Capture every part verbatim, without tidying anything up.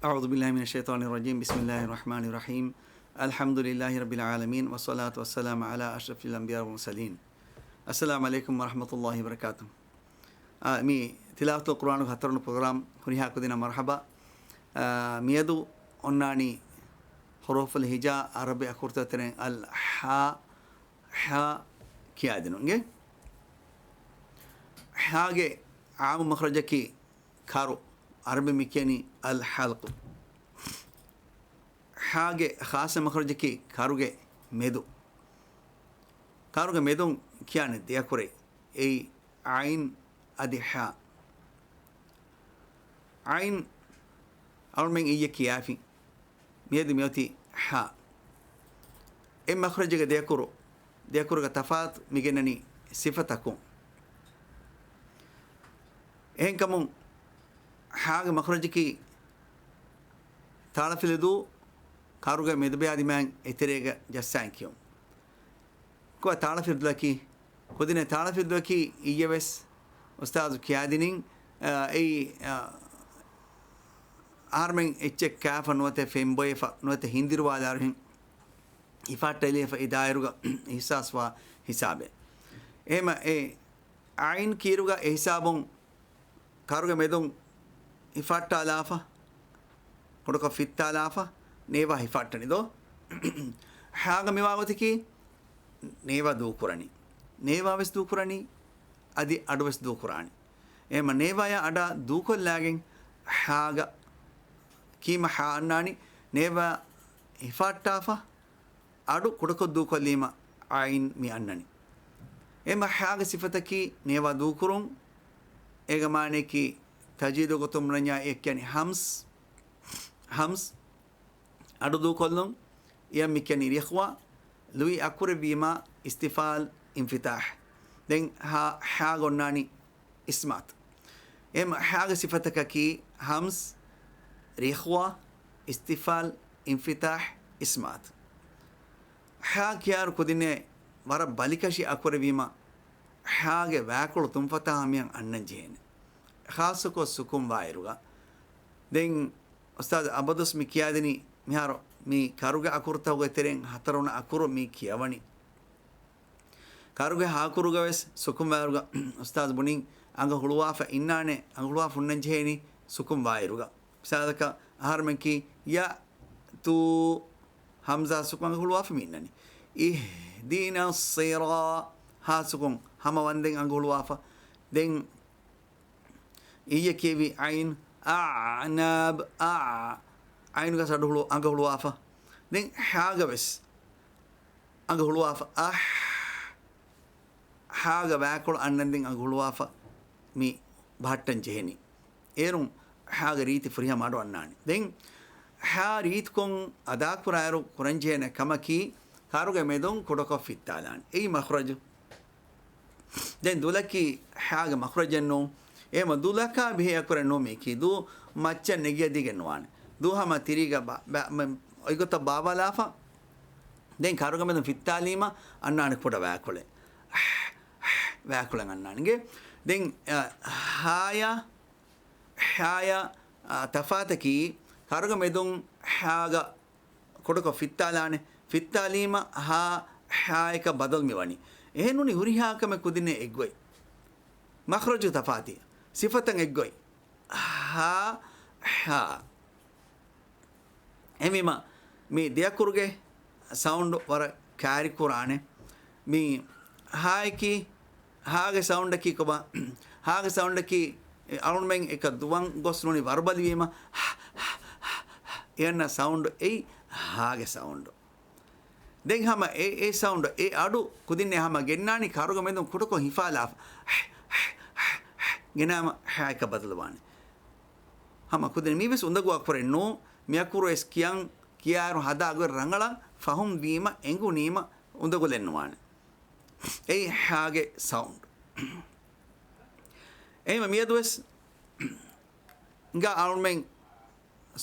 أعوذ بالله من الشيطان الرجيم. بسم الله الرحمن الرحيم. الحمد لله رب العالمين، والصلاة والسلام على أشرف الأنبياء والمرسلين. السلام عليكم ورحمة الله وبركاته. އާ، މި ތިލާވަތުލް ޤުރްއާނުގެ ހަތަރުވަނަ ޕްރޮގްރާމް ހުރިހާ ކުދިންނަށް މަރްޙަބާ. އާ، މިއަދު އޮންނާނީ ޙުރޫފުލް ހިޖާ ޢަރަބި އަކުރުތައް ތެރެއިން އަލް ޙާ، ޙާ ކިޔާދިނުންގެ. ޙާގެ ޢާއްމު މަޚްރަޖަކީ ކަރު، ޢަރަބި މި ކިޔަނީ އަލް ޙަލްޤު. ޙާގެ ޚާއްޞަ މަޚްރަޖަކީ ކަރުގެ މެދު. ކަރުގެ މެދުން ކިޔާނެ ދެއަކުރެއް. އެއީ ޢައިން އަދި ޙާ. ޢައިން އަޅުމެން އިއްޔެ ކިޔާފި. މިއަދު މިއޮތީ ޙާ. އެ މަޚްރަޖުގެ ދެއަކުރު، ދެއަކުރުގެ ތަފާތު މިގެންނަނީ ސިފަތަކުން. އެހެންކަމުން ޙާގެ މަޚްރަޖަކީ ތާޅަފިލި ދޫ، ކަރުގެ މެދުބަޔާ ދިމާއިން އެތެރޭގަ ޖައްސާއިން ކިޔުން. ކޮބާ ތާޅަފިލި ދުލަކީ؟ ކުދިންނޭ ތާޅަފިލި ދުލަކީ އިއްޔެވެސް އުސްތާޒު ކިޔާދިނިން، އާ، އެއީ، އާ، އަހަރުމެން އެއްޗެއް ކާފަ ނުވަތަ ފެންބޮއެފަ ނުވަތަ ހިންދިރުވާލާއިރު ހިން ހިފައްޓައިލިޔަފަ އެ ދާއިރުގަ ހިސާސްވާ ހިސާބެއް. އެހެމަ އެ ޢައިން ކީރުގަ އެ ހިސާބުން ކަރުގެ މެދުން ހިފައްޓާލާފަ، ކުޑަކޮށް ފިއްތާލާފަ، ނޭވާ ހިފައްޓަނި ދޯ؟ ޙާގަ މިވާ ގޮތަކީ ނޭވާ ދޫކުރަނީ. ނޭވާވެސް ދޫކުރަނީ، އަދި އަޑުވެސް ދޫކުރާނީ. އެހެމަ ނޭވާޔާ އަޑާ ދޫކޮށްލާގެން ޙާގަ ކީމަ ޙާ އަންނާނީ، ނޭވާ ހިފައްޓާފަ، އަޑު ކުޑަކޮށް ދޫކޮށްލީމަ ޢައިން މި އަންނަނީ. އެހެމަ ޙާގެ ސިފަތަކީ ނޭވާ ދޫކުރުން، އޭގެ މާނަޔަކީ ތަޖްވީދު ގޮތުން ބުނަންޏާ އެ ކިޔަނީ ހަމްސް، ހަމްސް، އަޑު ދޫކޮށްލުން، އެޔަށް މި ކިޔަނީ ރިޚްވާ، ލުއި އަކުރެއްވީމާ އިސްތިފާލް އިންފިތާޙް. ދެން ހާ، ޙާގަ އޮންނާނީ އިސްމާތު. އެހެމަ ޙާގެ ސިފަތަކަކީ ހަމްސް، ރިޚްވާ، އިސްތިފާލް، އިންފިތާޙް، އިސްމާތު. ޙާ ކިޔާއިރު ކުދިންނޭ ވަރަށް ބަލިކަށި އަކުރެއްވީމަ، ޙާގެ ވާކޮޅު ތުންފަތާ ހަމަޔަށް އަންނަން ޖެހޭނެ. ޚާއްޞަކޮށް ސުކުން ވާއިރުގަ. ދެން އުސްތާޛު އަބަދުސް މި ކިޔާދިނީ މިހާރު މި ކަރުގެ އަކުރުތަކުގެ ތެރެއިން ހަތަރުވަނަ އަކުރު މި ކިޔަވަނީ. ކަރުގެ ހާ އަކުރުގަވެސް ސުކުންވާއިރުގަ އުސްތާޛު ބުނިން އަނގަ ހުޅުވާފަ އިންނާނެ، އަނގަ ހުޅުވާފަ ހުންނަން ޖެހޭނީ ސުކުން ވާއިރުގަ. މިސާލަކަށް އަހަރުމެން ކީ ޔަ ތޫ ހަމްޒާ ސުކުން އަނގަ ހުޅުވާފަ މި އިންނަނީ. އިހްދިނަ އައްޞިރާ، ހާ ސުކުން ހަމަ ވަންދެން އަނގަ ހުޅުވާފަ. ދެން އިއްޔެ ކިޔެވި ޢައިން، އަޢްނާބް، އަ، ޢައިނުގަސް އަޑު ހުޅު، އަނގަ ހުޅުވާފަ. ދެން ޙާގަވެސް އަނގަ ހުޅުވާފަ، އަހް، ޙާގަ ވާކޮޅު އަންނަންދެން އަނގަ ހުޅުވާފަ މި ބަހައްޓަން ޖެހެނީ. އޭރުން ޙާގެ ރީތި ފުރިހަމަ އަޑު އަންނާނެ. ދެން ޙާ ރީތިކޮށް އަދާކުރާއިރު ކުރަންޖެހޭނެ ކަމަކީ، ކަރުގެ މެދުން ކުޑަކޮށް ފިއްތާލާނެ. އެއީ މަޚްރަޖު. ދެން ދުލަކީ ޙާގެ މަޚްރަޖެއް ނޫން. އެހެމަ ދުލަކާ ބެހޭ އަކުރެއް ނޫން މީކީ. ދު މައްޗަށް ނެގިޔަދީގެން ނުވާނެ. ދު ހަމަ ތިރީގަ ބަ، ބަ، މ، އޮތްގޮތަށް ބާވާލާފަ. ދެން ކަރުގެ މެދުން ފިއްތާލީމަ އަންނާނެ ކުޑަ ވާކޮޅެއް. ވާކޮޅެއް އަންނާނެގެ. ދެން، އަ، ހާޔާ، ޙާޔާ، އަ، ތަފާތަކީ ކަރުގެ މެދުން ޙާގަ ކުޑަކޮށް ފިއްތާލާނެ. ފިއްތާލީމަ ހާ ޙާޔަކަށް ބަދަލު މިވަނީ. އެހެންނޫނީ ހުރިހާ ކަމެއް ކުދިންނޭ އެއްގޮތް. މަޚްރަޖު ތަފާތީ. ސިފަތައް އެއްގޮތް. ހާ، ޙާ. އެހެންވީމަ، މި ދެއަކުރުގެ ސައުންޑް ވަރަށް ކާރިކުރާނެ. މި ހާއަކީ، ހާގެ ސައުންޑަކީ ކޮބާ؟ ހާގެ ސައުންޑަކީ އަޅުމެން އެކަ ދުވަން ގޮސް ނޫނީ ވަރުބަލިވީމަ، އެއަންނަ ސައުންޑް އެއީ ހާގެ ސައުންޑް. ދެން ހަމަ އެ، އެ ސައުންޑް، އެ އަޑު ކުދިންނޭ ހަމަ ގެންނާނީ ކަރުގެ މެދުން ކުޑަކޮށް ހިފާލާފަ. ގެނާމަ ހާއަކަށް ބަދަލުވާނެ. ހަމަ ކުދިން މީވެސް އުނދަގޫ އަކުރެއް ނޫ، މިއަކުރު އެސް ކިޔަން، ކިޔާއިރު ހަދާ ގޮތް ރަނގަޅަށް ފަހުމް ވީމަ އެނގުނީމަ އުނދަގުލެއް ނުވާނެ. އެއީ ހާގެ ސައުންޑް. އެހެންވީމަ މިއަދުވެސް ގާ އަޅުމެން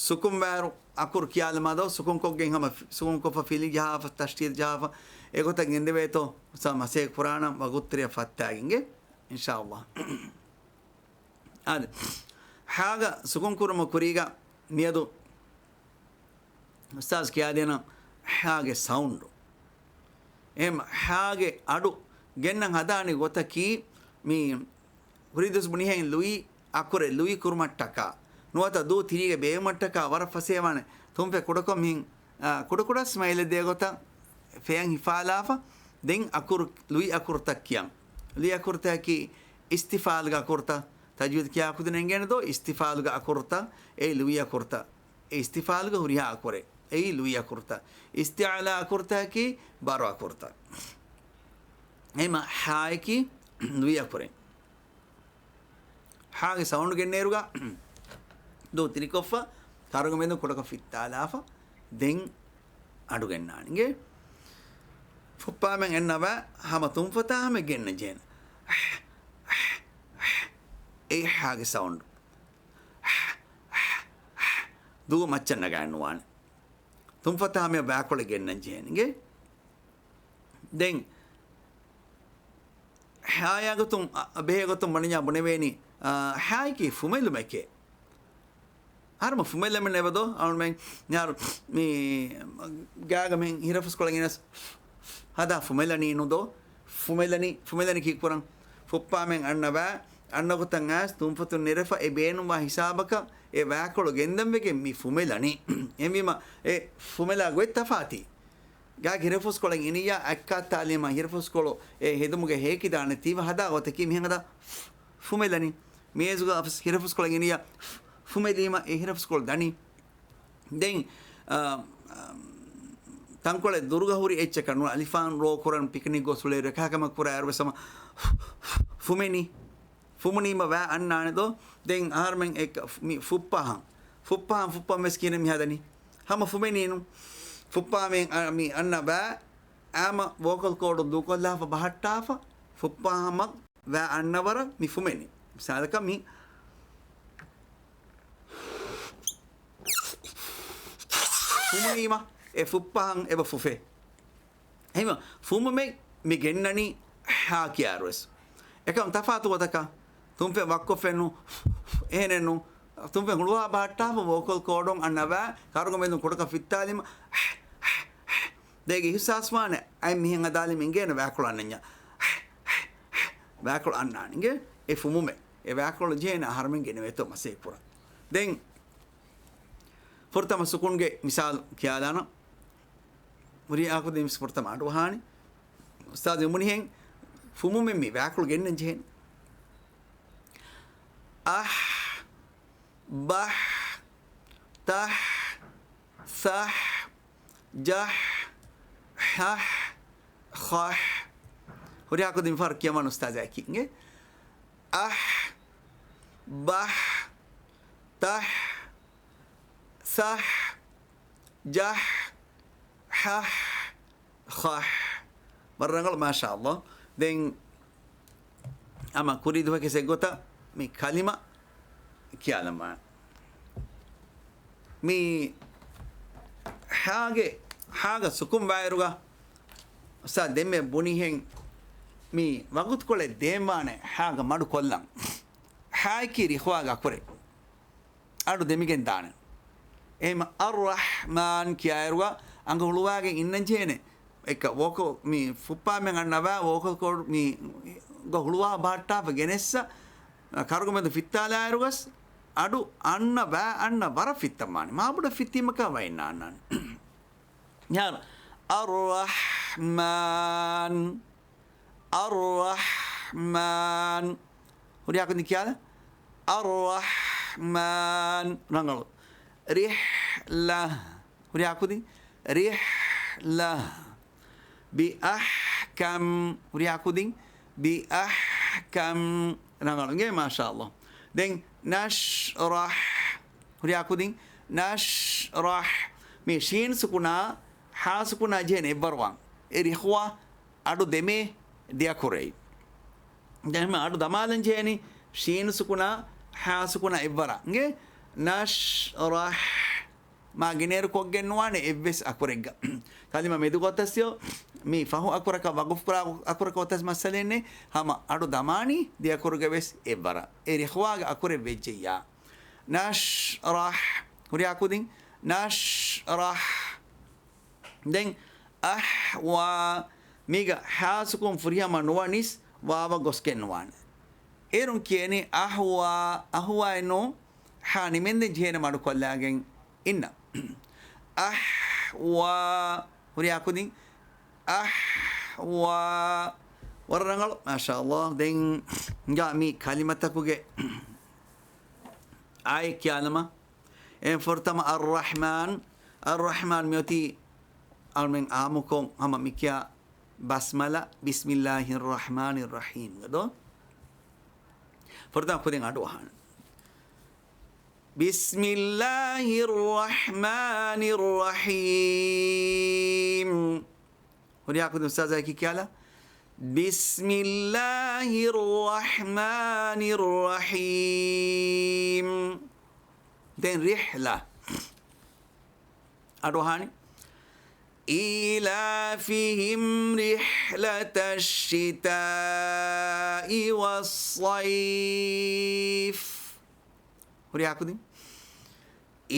ސުކުންވާއިރު އަކުރު ކިޔާލަމާ ދޯ، ސުކުންކޮށްގެން ހަމަ ފި، ސުކުންކޮށްފަ ފިލި ޖަހާފަ، ތަޝްދީދު ޖަހާފަ، އެގޮތަށް ގެންދެވޭތޯ، ސަ މަސޭ ކުރާނަން ވަގުތުތެރެއަށް ފައްތާގެންގެ، އިންޝާﷲ. އާދެ، ހާގަ ސުކުން ކުރުމަށް ކުރީގަ މިއަދު އުސްތާޒް ކިޔާދޭނަން ހާގެ ސައުންޑު. އެހެން ހާގެ އަޑު ގެންނަން ހަދާނެ ގޮތަކީ، މި ކުރީދުވަސް ބުނިހެން ލުއި އަކުރެއް ލުއި ކުރުމަށްޓަކާ ނުވަތަ ދޫ ތިރީގެ ބޭވުމަށްޓަކާ ވަރަށް ފަސޭހަވާނެ. ތުންފަތް ކުޑަކޮށް މިހިން، އާ، ކުޑަކުޑަ ސްމައިލެއް ދޭ ގޮތަށް ފެޔަށް ހިފާލާފަ، ދެން އަކުރު، ލުއި އަކުރުތައް ކިޔަން. ލުއި އަކުރުތަކަކީ އިސްތިފާލްގެ އަކުރުތައް. ތަޖްވީދު ކިޔާ ކުދިން އެނގޭނެ ދޯ؟ އިސްތިފާލްގެ އަކުރުތައް އެއީ ލުއި އަކުރުތައް. އެ އިސްތިފާލްގެ ހުރިހާ އަކުރެއް އެއީ ލުއި އަކުރުތައް. އިސްތިޢުލާ އަކުރުތަކަކީ ބާރު އަކުރުތައް. އެހެންމަ ހާއަކީ ލުއި އަކުރެއް. ހާގެ ސައުންޑް ގެންނޭރުގަ ދޫ ތިރިކޮށްފަ، ކަރުގެ މެދު ކުޑަކޮށް ފިއްތާލާފަ، ދެން އަޑު ގެންނާނެ. އިނގޭ؟ ފުއްޕާމެން އަންނަވާ ހަމަ ތުންފަތާ ހަމަ ގެންނަން ޖެހޭނެ. އެއީ ހާގެ ސައުންޑް. ދޫ މައްޗަށް ނަގާން ނުވާނެ. ތުންފަތާ ހަމަ ވާކޮޅެއް ގެންނަން ޖެހޭނެ. އިނގޭ؟ ދެން ހާޔާ ގޮތުން، އަ، ބެހޭ ގޮތުން ބުނަންޏާ ބުނެވޭނީ، އާ، ހާއަކީ ފުމެލުމެކޭ. އަހަރުމެން ފުމެލަމެއް ނެބަދޯ؟ އަހަރުމެން މިހާރު މި ގާގަ މިހެން ހިރަފުސްކޮޅެއް ގެނެސް ހަދާ ފުމެލަނީ ނުދޯ؟ ފުމެލަނީ، ފުމެލަނީ ކީއްކުރަން؟ ފުއްޕާމެން އަންނަ ވާ، އަންނަ ގޮތަށް އައިސް ތުންފަތުން ނެރެފަ އެ ބޭނުންވާ ހިސާބަކަށް އެ ވާކޮޅު ގެންދަން ވެގެން މި ފުމެލަނީ. އެހެންވީމަ އެ ފުމެލާ ގޮތް ތަފާތީ. ގާގެ ހިރަފުސްކޮޅެއް އިނިއްޔާ އަތްކާއްތާލީމަ ހިރަފުސްކޮޅު އެ ހެދުމުގެ ހޭކި ދާނެތީވެ ހަދާ ގޮތަކީ މިހެން ހަދާ ފުމެލަނީ. މޭޒުގަ ހިރަފުސްކޮޅެއް އިނިއްޔާ ފުމެލީމަ އެ ހިރަފުސްކޮޅު ދަނީ. ދެން، އާ، އާ، ތަންކޮޅެއް ދުރުގަ ހުރި އެއްޗަކަށް ނޫން އަލިފާން ރޯ ކުރަން ޕިކްނިކް ގޮސް އުޅޭ ރެކާކަމަށް ކުރާއިރު ވެސް ހަމަ ފުމެނީ. ފުމުނީމަ ވާ އަންނާނެ ދޯ؟ ދެން އަހަރުމެން އެ ކ-، މި ފުއްޕަހަން، ފުއްޕަހަން، ފުއްޕަން ވެސް ކިޔަނީ މި ހަދަނީ. ހަމަ ފުމެނީނު. ފުއްޕާމެން އަ-، މި އަންނަ ވާ އާމަ ވޯކަލް ކޯޑު ދޫކޮށްލާފަ ބަހައްޓާފަ، ފުއްޕާ ހަމަ ވާ އަންނަ ވަރަށް މި ފުމެނީ. މިސާލަކަށް މި ފުމުނީމަ އެ ފުއްޕަހަން އެބަ ފުފޭ. އެހެންވީމަ ފުމުމެއް މި ގެންނަނީ ހާ ކިޔާއިރުވެސް. އެކަމް ތަފާތު ގޮތަކަށް ތުންފެން ވައްކޮށްފެންނު އެހެނެއްނު. ތުންފެން ހުޅުވާ ބަހައްޓާފަ ވޯކަލް ކޯޑުން އަންނަ ވާ ކަރުގަ މެދުން ކުޑަކަށް ފިއްތާލީމަ ދޭގެ އިހުސާސްވާނެ އަތް މިހެން ހަދާލީމަ އިނގޭނެ ވާކޮޅު އަންނަންޏާ. ވާކޮޅު އަންނާނެ އިނގޭ. އެ ފުމުމެއް. އެ ވާކޮޅު ޖެހޭނެ އަހަރުމެން ގެނެވޭތޯ މަސައްކަތް ކުރަން. ދެން ފުރަތަމަ ސުކުންގެ މިސާލު ކިޔާލާނަން. ހުރިހާ ކުދިން ވެސް ފުރަތަމަ އަޑުއަހާނީ. އުސްތާޛު އެބުނިހެން ފުމުމެއް މި ވާކޮޅު ގެންނަން ޖެހޭނެ. އަހް، ބަހް، ތަހް، ސަހް، ޖަހް، ހަހް، ޚަހް. ހުރިހާ ކުދިން މިފަހަރު ކިޔަމަން އުސްތާޛާ ކިޔަން. އަހް، ބަހް، ތަހް، ސަހް، ޖަހް، ހަހް، ޚަހް. ވަރަށް ރަނގަޅު، މާޝާﷲ. ދެން ހަމަ ކުރީ ދުވަހަކީ އެއްގޮތަށް މި ކަލިމަ ކިޔާލަންވާނެ. މި ހާގެ، ހާގަ ސުކުން ވާއިރުގަ އުސްތާޛު ދެންމެ ބުނިހެން މި ވަގުތުކޮޅެއް ދޭންވާނެ ހާގަ މަޑު ކޮށްލަން. ހާއަކީ ރިޚުވާގެ އަކުރެއް. އަޑު ދެމިގެން ދާނެ. އެހެން އައްރަޙްމާން ކިޔާއިރުގަ އަނގަ ހުޅުވާގެން އިންނަން ޖެހޭނެ. އެކަ ވޯކަލް މި ފުއްޕާމެން އަންނަވާ ވޯކަލް ކޯޑް މި ގަ ހުޅުވާ ބަހައްޓާފަ ގެނެއްސަ ކަރުގަ މެދު ފިއްތާލާއިރުގަސް އަޑު އަންނަ ވާ އަންނަ ވަރަށް ފިއްތަންވާނެ. މާބޮޑަށް ފިއްތީމަކާ ވައިން ނާންނާނެ. މިހާރު އައްރަޙްމާން. އައްރަޙްމާން. ހުރިހާ ކުދިން ކިޔާލަ. އައްރަޙްމާން. ރަނގަޅު. ރިޙްލަ. ހުރިހާ ކުދިން. ރިޙްލަ. ބިއަޙްކަމް. ހުރިހާ ކުދިން. ބިއަޙްކަމް. ރަނގަޅު. އިނގޭ، މާޝާﷲ. ދެން ނަޝްރަޙް. ހުރިހާ ކުދިން. ނަޝްރަޙް. މި ޝީން ސުކުނާ، ހާ ސުކުނާ ޖެހޭނެ އެއްވަރުވާން. އެ ރިޚުވާ އަޑު ދެމޭ ދެއަކުރެއް. ދެން އަޑު ދަމާލަން ޖެހޭނީ ޝީން ސުކުނާ، ހާ ސުކުނާ އެއްވަރާ. އިނގޭ؟ ނަޝްރަޙް. މާ ގިނައިރު ކޮށްގެން ނުވާނެ އެއްވެސް އަކުރެއްގަ. ކަލިމަ މެދު ގޮތަސް މި ފަހު އަކުރަކަށް ވަގުފު ކުރާ އަކުރަކަށް އޮތަސް މައްސަލައެއް ނެތް. ހަމަ އަޑު ދަމާނީ ދެ އަކުރުގަ ވެސް އެއްވަރަށް. އެ ރިޚުވާގެ އަކުރެއް ވެއްޖެއްޔާ. ނަޝްރަޙް. ހުރިހާ ކުދިން. ނަޝްރަޙް. ދެން އަހްވާ، މީގަ ހާ ސުކޫން ފުރިހަމަ ނުވަނީސް ވާވަށް ގޮސްގެން ނުވާނެ. އޭރުން ކިޔެނީ އަހްވާ، އަހުވާއެއް ނޫން، ހާ ނިމެންދެން ޖެހޭނެ މަޑުކޮށްލާގެން އިންނަ. އަހްވާ، ހުރިހާ ކުދިން. އަހްވާ، ވަރަށް ރަނގަޅު، މާޝާﷲ. ދެން ހިނގާ މި ކަލިމަތަކުގެ އާޔަތް ކިޔާލަމާ. އެ ފުރަތަމަ އައްރަޙްމާން. އައްރަޙްމާން މިއޮތީ އަޅުމެން އާއްމުކޮށް ހަމަ މިކިޔާ ބަސްމަލަ، ބިސްމިﷲިއްރަޙްމާނިއްރަޙީމް ގަދޯ. ފުރަތަމަ ކުދިން އަޑު އަހާނެ. ބިސްމިﷲިއްރަޙްމާނިއްރަޙީމް. ހުރިހާ ކުދިން އުސްތާޒާ އެކީ ކިޔާލާ. ބިސްމިﷲިއްރަޙްމާނިއްރަޙީމް. ދެން ރިޙްލަ. އަޑު އަހާނީ. إيلافهم رحلة الشتاء والصيف. ހުރިހާ ކުދިން.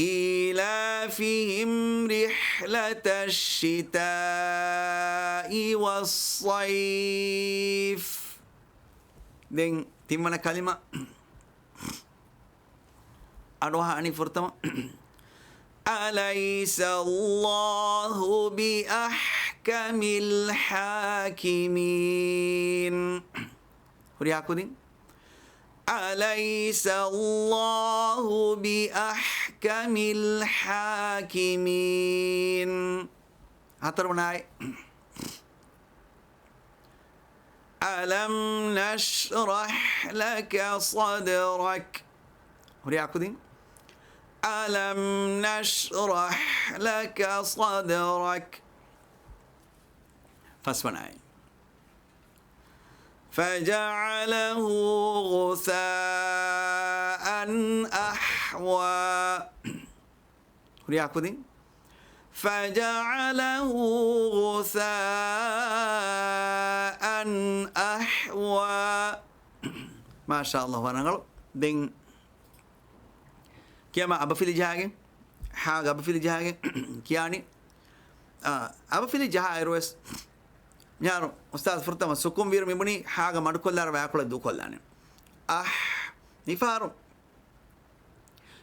إيلافهم رحلة الشتاء والصيف. ދެން ތިންވަނަ ކަލިމަ. އަޑު އަހާނީ ފުރަތަމަ. أليس الله بأحكم الحاكمين. ހުރިހާ ކުދިން. أليس الله بأحكم الحاكمين. ހަތަރުވަނަ އާޔަތް. ألم نشرح لك صدرك. ހުރިހާ ކުދިން. ألم نشرح لك صدرك. ފަސްވަނަ އާޔަތް. فجعله غثاء أحوى. ހުރިހާ ކުދިން. فجعله غثاء أحوى. މާޝާﷲ، ވަރަށް ރަނގަޅު. ދެން ކިޔަމާ އަބަފިލި ޖަހާގެން، ހާގަ އަބަފިލި ޖަހާގެން ކިޔާނީ. އާ، އަބަފިލި ޖަހާއިރުވެސް މިހާރު އުސްތާޛު ފުރަތަމަ ސުކުން ވީރު މިބުނީ ހާގަ މަޑުކޮށްލާއިރު ވާކޮޅެއް ދޫކޮށްލާނެ. އަހް، މިފަހަރު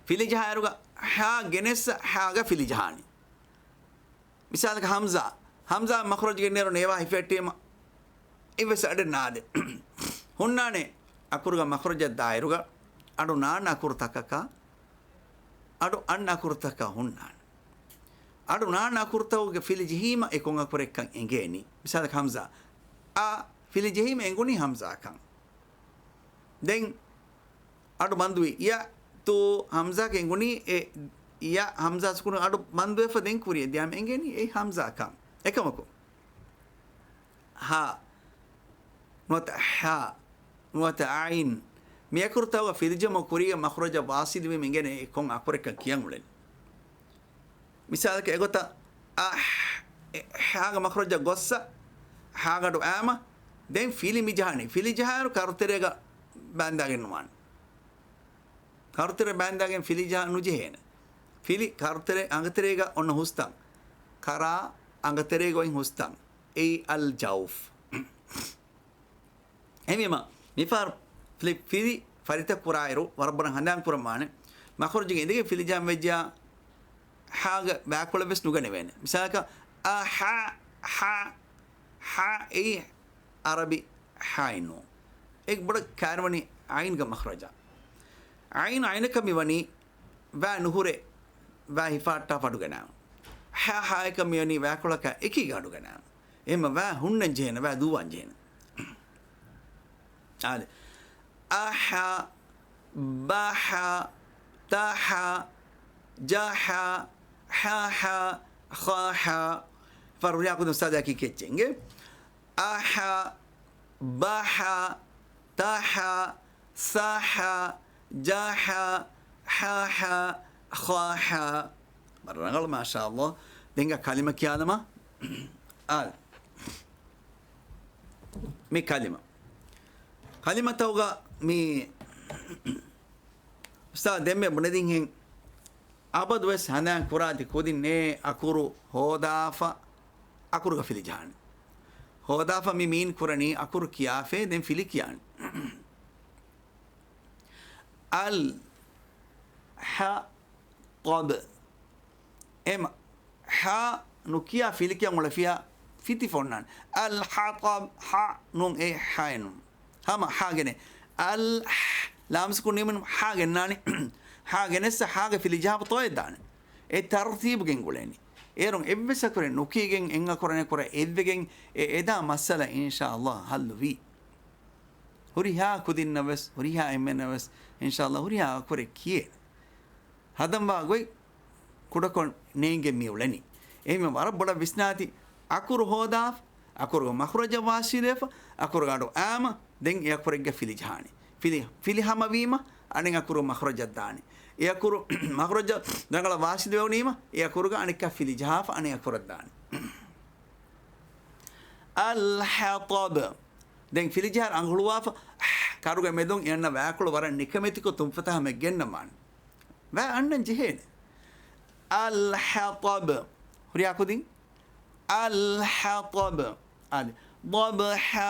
ފިލި ޖަހާއިރުގަ ހާ ގެނެއްސަ ހާގަ ފިލި ޖަހާނީ. މިސާލަކަށް ހަމްޒާ، ހަމްޒާ މަޚްރަޖު ގެންނޭރު ނޭވާ ހިފެއްޓީމަ އެއްވެސް އަޑެއް ނާދޭ. ހުންނާނެ އަކުރުގަ މަޚްރަޖަށް ދާއިރުގަ އަޑު ނާންނަ އަކުރުތަކަކާ، އަޑު އަންނަ އަކުރުތަކާ ހުންނާނެ. އަޑު ނާންނަ އަކުރުތަކުގެ ފިލި ޖެހީމަ އެ ކޮން އަކުރެއްކަން އެނގޭނީ. މިސާލަކަށް ހަމްޒާ. އަ ފިލި ޖެހީމަ އެނގުނީ ހަމްޒާކަން. ދެން އަޑު ބަންދުވި. ޔަ، ތޫ، ހަމްޒާކަށް އެނގުނީ އެ ޔަ ހަމްޒާ ސުކުނު އަޑު ބަންދުވެފަ ދެން ކުރިއަށް ދިޔާމަ އެނގޭނީ އެ ހަމްޒާކަން. އެކަމަކު. ހާ. ނުވަތަ ހާ. ނުވަތަ އައިން. މި އަކުރުތަކުގަ ފިލިޖަމު ކުރީގެ މަޚްރަޖަށް ވާސިލުވީމަ އެނގޭނެ އެ ކޮން އަކުރެއްކަން ކިޔަން އުޅެނީ. މިސާލަކަށް އެގޮތަށް އަ، އެ، ހާގަ މަޚްރަޖަށް ގޮއްސަ، ހާގަޑު އައިމަ، ދެން ފިލި މި ޖަހާނީ. ފިލި ޖަހާއިރު ކަރުތެރޭގަ ބާންދާގެން ނުވާނެ. ކަރުތެރޭ ބާންދާގެން ފިލި ޖަހާ ނުޖެހޭނެ. ފިލި ކަރުތެރޭ އަނގަތެރޭގަ އޮންނަ ހުސްތަން. ކަރާ އަނގަތެރޭގަ އޮތް ހުސްތަން. އެއީ އަލް ޖައުފް. އެހެންވީމަ، މިފަހަރު ފިލި، ފިލި ފަރިތައް ކުރާއިރު، ވަރަށް ބޮޑަށް ހަނދާން ކުރަން ވާނެ، މަޚްރަޖުގެ އިނދެގެން ފިލި ޖަހަން ވެއްޖާ، ހާގެ ބާކޮޅެއް ވެސް ނުގަނެވޭނެ. މިސާލަކަށް، އަ، ހާ، ހާ، ހާ، އެއީ އަރަބި ހާއެއް ނޫން. އެ ބޮޑަށް ކާރިވަނީ އައިންގެ މަޚްރަޖާ. އައިން އައިނަކަށް މިވަނީ ވާ ނުހުރެ، ވާ ހިފާއްޓާފަ އަޑުގަނާ. ހާ ހާއަކަށް މިވަނީ ވާކޮޅަކާ އެކީގަ އަޑުގަނާ. އެހެންމަ ވާ ހުންނަން ޖެހޭނެ، ވާ ދޫވާން ޖެހޭނެ. އާދެ. އަހަ، ބަހަ، ތަހަ، ޖަހަ، ހަހަ، ޚަހަ. ފަރުރިޔާ ކުދިން އުސްތާޛާ ކީކޭ އެއްޗެއް އިނގޭ. އަހަ، ބަހަ، ތަހަ، ސަހަ، ޖަހަ، ހަހަ، ޚަހަ. ވަރަށް ރަނގަޅު، މާޝާﷲ. ދެން ކަލިމަ ކިޔާލަމާ. އާ. މި ކަލިމަ. ކަލިމަތަކުގަ މި އުސްތާޛު ދެންމެ ބުނެދިންހެން އަބަދުވެސް ހަނދާން ކުރާތި ކުދިން އެ އަކުރު ހޯދާފަ، އަކުރުގަ ފިލި ޖަހާނެ. ހޯދާފަ މި މީން ކުރަނީ އަކުރު ކިޔާފައި ދެން ފިލި ކިޔާނެ. އަލް ޙަޠަބް. އެމަ ޙާ ނުކިޔާ ފިލިކިޔަން އުޅެފިޔާ ފިތި ފޮންނާނެ. އަލް ޙަޠަބް، ޙާ ނޫން އެ ޙާއެއް ނޫން. ހަމަ ޙާ ގެނެ. އަލް ޙް، ލާމް ސުކޫން ނިމުނު ޙާ ގެންނާނެ. ޙާ ގެނެއްސަ ޙާގެ ފިލި ޖަހާފަ ތޯއެއް ދާނެ. އެ ތަރުތީބުގެން ގުޅޭނީ. އޭރުން އެއްވެސް އަކުރެއް ނުކީގެން އެއް އަކުރަށް އަކުރަށް އެއްވެގެން އެ އެދާ މައްސަލަ އިންޝާﷲ ޙައްލުވީ. ހުރިހާ ކުދިންނަށް ވެސް، ހުރިހާ އެންމެންނަށް ވެސް އިންޝާﷲ ހުރިހާ އަކުރެއް ކިޔޭ. ހަދަންވާ ގޮތް ކުޑަކޮށް ނޭނގެން މި އުޅެނީ. އެހެންވެ ވަރަށް ބޮޑަށް ވިސްނާތި އަކުރު ހޯދާފަ، އަކުރުގެ މަޚްރަޖަށް ވާސިލުވެފަ، އަކުރުގެ އަޑު އާމަ، ދެން އެ އަކުރެއްގަ ފިލި ޖަހާނެ. ފިލި، ފިލި ހަމަވީމަ، އަނެއް އަކުރު މަޚްރަޖަށް ދާނެ. އެ އަކުރު މަޚްރަޖަށް ރަނގަޅަށް ވާސިލުވެވުނީމަ، އެ އަކުރުގަ އަނެއްކާ ފިލި ޖަހާފަ އަނެއް އަކުރަށް ދާނެ. އަލް ޙަޠަބް. ދެން ފިލިޖަހާއިރު އަނގަ ހުޅުވާފަ، ކަރުގެ މެދުން އެ އަންނަ ވައިކޮޅު ވަރަށް ނިކަމެތިކޮށް ތުންފަތަށް ހަމަ ގެންނަމާނެ. ވައި އަންނަން ޖެހޭނެ. އަލް ޙަޠަބް. ހުރިހާ ކުދިން. އަލް ޙަޠަބް. އާދެ. ޟަބްޙާ.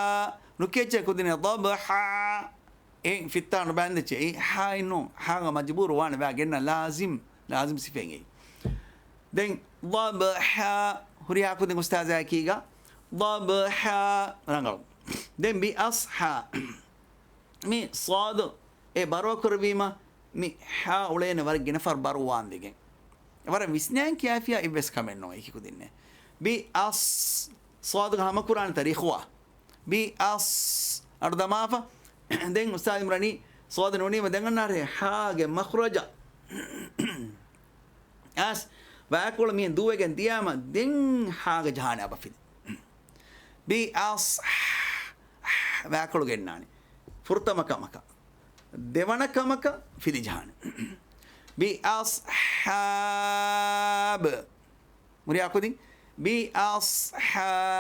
ނުކެއްޗޭ ކުދިންނޭ. ޟަބްޙާ. އެ ފިއްތާ ނުބައިންދެއްޗޭ. އެ ޙާއެއް ނޫން. ޙާގަ މަޖުބޫރު ވާނެ. ވައި ގެންނަ ލާޒިމް. ލާޒިމް ސިފައިން އެއީ. ދެން ޟަބްޙާ. ހުރިހާ ކުދިން އުސްތާޒާ ކީގަ. ޟަބްޙާ. ރަނގަޅު. ދެން ބިއަޞްޙާ. މި ޞާދު އެ ބަރު އަކުރުވީމަ، މި ޙާ އުޅޭނެ ވަރަށް ގިނަ ފަހަރު ބަރު ވާންވެގެން. ވަރަށް ވިސްނާން ކިޔާފިޔާ އެއްވެސް ކަމެއް ނޯ އެކި ކުދިންނޭ. ބިއަޞް، ޞާދުގަ ހަމަކުރާނެތަ ރިޚުވާ. ބިއަޞް، އަޑު ދަމާފަ. ދެން އުސްތާޛު އިމްރާނީ ޞާދު ނޫނީމަ ދެން އަންނާރޭ ޙާގެ މަޚްރަޖަށް. އަސް، ވައިކޮޅު މިހެން ދޫވެގެން ދިޔާމަ، ދެން ޙާގަ ޖަހާނެ އަބަފިލި. ބިއަޞް، ވައިކޮޅު ގެންނާނެ. ފުރަތަމަ ކަމަކަށް. ދެވަނަ ކަމަކަށް ފިލި ޖަހާނެ. ބިއަޞްޙާބް. ހުރިހާ ކުދިން. ބިއަޞްޙާބް.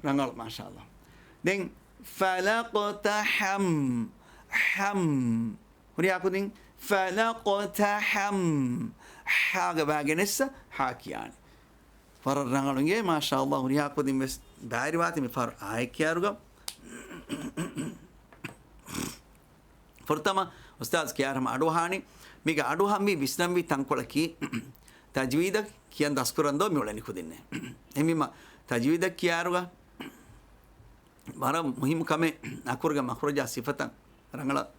ރަނގަޅު، މާޝާﷲ. ދެން ފަލައްޤްތަޙަމް. ޙަމް. ހުރިހާ ކުދިން. ފަލައްޤްތަޙަމް. ޙާގަ ވައި ގެނެއްސަ ޙާ ކިޔާނެ. ވަރަށް ރަނގަޅު އިނގޭ، މާޝާﷲ. ހުރިހާ ކުދިން ވެސް ބައިވެރިވާތީ މި ފަހަރު އާޔަތް ކިޔާއިރުގަ. ފުރަތަމަ އުސްތާޛު ކިޔާއިރު ހަމަ އަޑުއަހާނީ. މީގަ އަޑުއަހަންވީ ވިސްނަންވީ ތަންކޮޅަކީ، ތަޖްވީދަށް ކިޔަން ދަސްކުރަން ދޯ މި އުޅެނީ ކުދިންނޭ. އެހެންވީމަ ތަޖްވީދަށް ކިޔާއިރުގަ ވަރަށް މުހިއްމު ކަމެއް އަކުރުގެ މަޚްރަޖާ ސިފަތައް ރަނގަޅަށް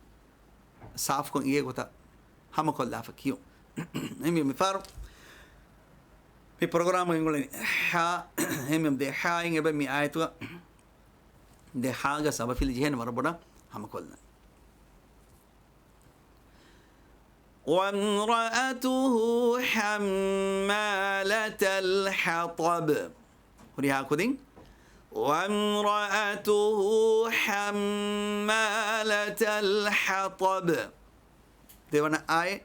ސާފުކޮށް އިނގޭ ގޮތަށް ހަމަކޮށްލާފަ ކިޔުން. އެހެންވީ މިފަހަރު މި ޕްރޮގްރާމުގަ އިނގުޅެނީ ޙާ. އެހެންވީ ދެ ޙާއިން އެބަ މި އާޔަތުގަ ދެ ޙާގަ ސަބަފިލި ޖެހޭނެ ވަރަށް ބޮޑަށް ހަމަކޮށްލަން. وامرأته حمالة الحطب. ހުރިހާ ކުދިން. وامرأته حمالة الحطب. ދެވަނަ އާޔަތް.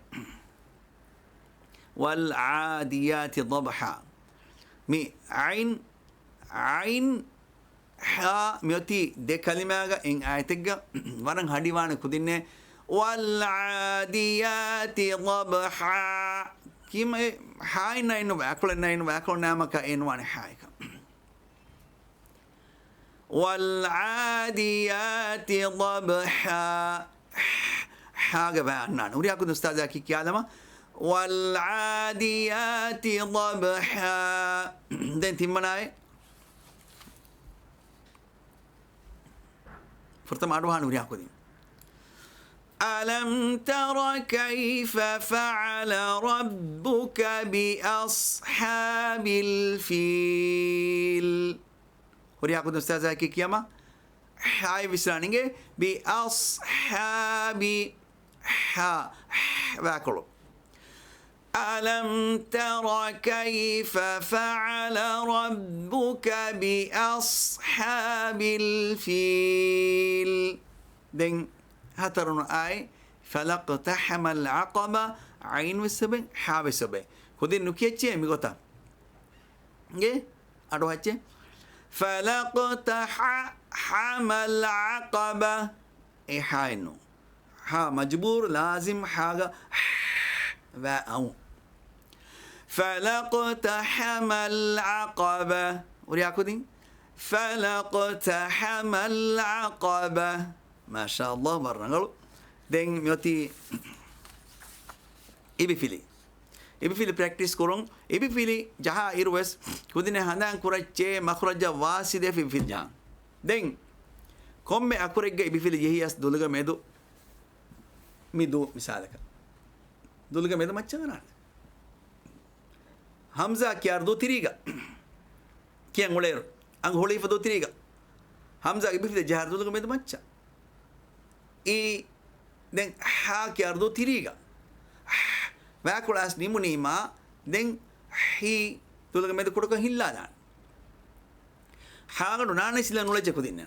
والعاديات ضبحا. މި ޢައިން، ޢައިން ޙާ މިއޮތީ ދެ ކަލިމާގަ އެއް އާޔަތެއްގަ ވަރަށް ހަޑިވާނެ ކުދިންނޭ. والعاديات ضبحا. ކީމަ އެ ޙާއިން ނައިން ނުވާ، އަކުޅެއް ނައިން ނުވާ، އަކުޅު ނާމަކާ އެ ނުވާނެ ޙާއަކަށް. والعاديات ضبحا. ޙާގަ ވައި އަންނާނެ. ހުރިހާ ކުދިން އުސްތާޛާ ކި ކިޔާލަމާ. والعاديات ضبحا. ދެން ތިންވަނަ އާޔަތް. ފުރަތަމަ އަޑުއަހާނެ ހުރިހާ ކުދިން. ألم تر كيف فعل ربك بأصحاب الفيل؟ ހުރިހާ ކުދިން އުސްތާޛާ ކި ކިޔަމާ. ޙާއި ވިސްނާނެ އިނގޭ. ބިއަޞްޙާބި. ޙާ، ވައިކޮޅު. ألم تر كيف فعل ربك بأصحاب الفيل؟ ދެން ހަތަރުނު އާޔަތް. فلا اقتحم العقبة، ޢައިން ވެސް އެބައި، ޙާ ވެސް އެބައި. ކުދިން ނުކިޔައްޗޭ މިގޮތަށް. އިނގޭ؟ އަޑުއަހައްޗޭ. فلا اقتحم العقبة. އެ ޙާއެއް ނޫން. ޙާ މަޖުބޫރު، ލާޒިމް، ޙާގަ ވައި އައު. فلا اقتحم العقبة. ހުރިހާ ކުދިން. فلا اقتحم العقبة. މާޝާﷲ، ވަރަށް ރަނގަޅު. ދެން މިއޮތީ އިބިފިލި. އިބިފިލި ޕްރެކްޓިސް ކުރުން. އިބިފިލި ޖަހާ އިރުވެސް ކުދިން ހަނދާން ކުރައްޗޭ މަޚްރަޖަށް ވާސިދޭ އިބިފިލި ޖަހަން. ދެން ކޮންމެ އަކުރެއްގަ އިބިފިލި ޖެހިޔަސް ދުލުގެ މެދު މި ދޫ މިސާލަކަށް. ދުލުގެ މެދު މައްޗަށް އަރާނެ. ހަމްޒާ ކިޔާ ދޫ ތިރީގަ. ކިޔަން އުޅޭއިރު. އަނގަ ހުޅުވިފަ ދޫ ތިރީގަ. ހަމްޒާ އިބިފިލި ޖަހާ ދުލުގެ މެދު މައްޗަށް. އީ، ދެން ހާ ކިޔާ ދޫ ތިރީގަ. ވާކުޅަސް ނިމުނީމާ، ދެން ހީ ދުލުގެ މެދު ކުޑަކޮށް ހިއްލާލާނެ. ހާގަނޑު ނާންނަ ސިލަ ނުޅެއްޖެ ކުދިންނެ.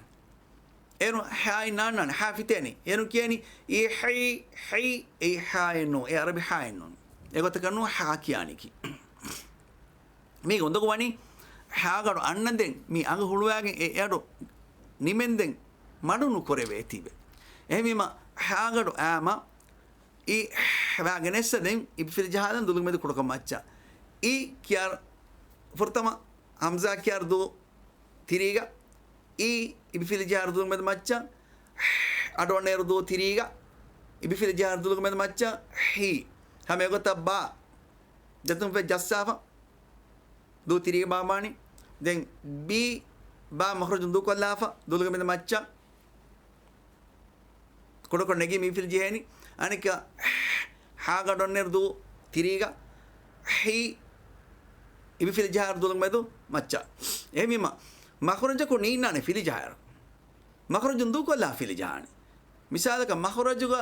އޭރު ހާއިން ނާންނާނެ، ހާ ފިތޭނީ. އޭރު ކިޔޭނީ އީ ހައި، ހައި، އެއީ ހާއެއް ނޫން. އެ އަރަބި ހާއެއް ނޫން. އެގޮތަކަށް ނޫން ހާ ކިޔާނީކީ. މީގެ އުނދަގޫ ވަނީ ހާގަނޑު އަންނަ ދެން މި އަނގަ ހުޅުވާގެން އެ އަޑު ނިމެންދެން މަޑު ނުކުރެވޭތީވެ. އެހެންވީމަ ހާގަނޑު އާމަ އި ވާގެނެއްސަ ދެން އިބިފިލި ޖަހާލަން ދުލުގެ މެދު ކުޑަކޮށް މައްޗަށް. އި ކިޔާ ފުރަތަމަ ހަމްޒާ ކިޔާ ދޫ ތިރީގަ، އީ އިބިފިލި ޖަހާ ދުލުގެ މެދު މައްޗަށް، އަޑު އަންނައިރު ދޫ ތިރީގަ، އިބިފިލި ޖަހާ ދުލުގެ މެދު މައްޗަށް، ހީ. ހަމަ އެގޮތަށް ބާ. ޖަތުން ފެ ޖައްސާފަ. ދޫ ތިރީގަ ބާ ވާނީ. ދެން ބީ، ބާ މަޚްރަޖުން ދޫކޮށްލާފަ، ދުލުގެ މެދު މައްޗަށް. ކުޑަކޮށް ނެގީ މި އިބިފިލި ޖެހޭނީ. އަނެއްކާ ހާގަނޑު އަންނައިރު ދޫ ތިރީގަ ހީ އިބިފިލި ޖަހާ ދުލުގެ މެދު މައްޗަށް. އެހެންވީމަ މަޚްރަޖަކު ނީންނާނެ ފިލި ޖަހާއިރު. މަޚްރަޖުން ދޫކޮށްލާ ފިލި ޖަހާނެ. މިސާލަކަށް މަޚްރަޖުގަ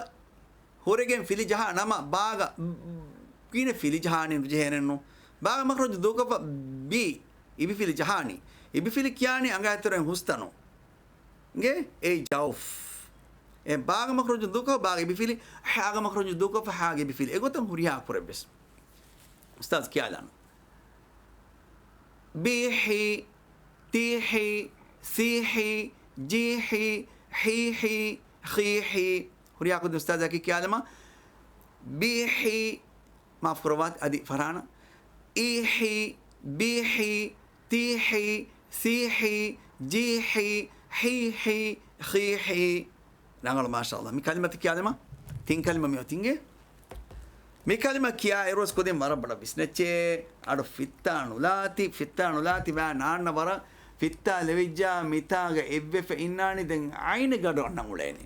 ހުރެގެން ފިލި ޖަހާ ނަމަ ބާގަ ކީނެ ފިލި ޖަހާނީ ނުޖެހޭނެއްނު. ބާގަ މަޚްރަޖު ދޫކޮށްފަ ބީ އިބިފިލި ޖަހާނީ. އިބިފިލި ކިޔާނީ އަނގައިތެރެއިން ހުސްތަނު. ގެ އެ ޖައުފް. އެ ބާގަ މަޚްރަޖު ދޫކޮށް ބާގަ އިބިފިލި، ހާގަ މަޚްރަޖު ދޫކޮށް ހާގަ އިބިފިލި. އެގޮތަށް ހުރިހާ ކުރެއްވެސް. އުސްތާޒް ކިޔާލާނަ. ބިހި، ތިހި، ސިހި، ޖިހި، ހިހި، ޚިހި. ހުރިހާ ކުދިން އުސްތާޒާ ކި ކިޔާލަމާ. ބިހި، މާފު ކުރައްވާތި އަދި ފަރާނަ. އިހި، ބިހި، ތިހި، ސިހި، ޖިހި، ހިހި، ޚިހި. ރަނގަޅު، މާޝާﷲ. މި ކަލިމަތައް ކިޔާލަމާ. ތިން ކަލިމަ މި އޮތިނގޭ. މި ކަލިމަ ކިޔާ އިރުވެސް ކުދިން ވަރަށް ބޮޑަށް ވިސްނެއްޗޭ. އަޑު ފިއްތާ ނުލާތި، ފިއްތާ ނުލާތި ވާ ނާންނަ ވަރަށް ފިއްތާ ލެވިއްޖާ މިތާގަ އެއްވެފަ އިންނާނީ ދެން އައިނެއްގަ އަޑު އަންނަން އުޅޭނީ.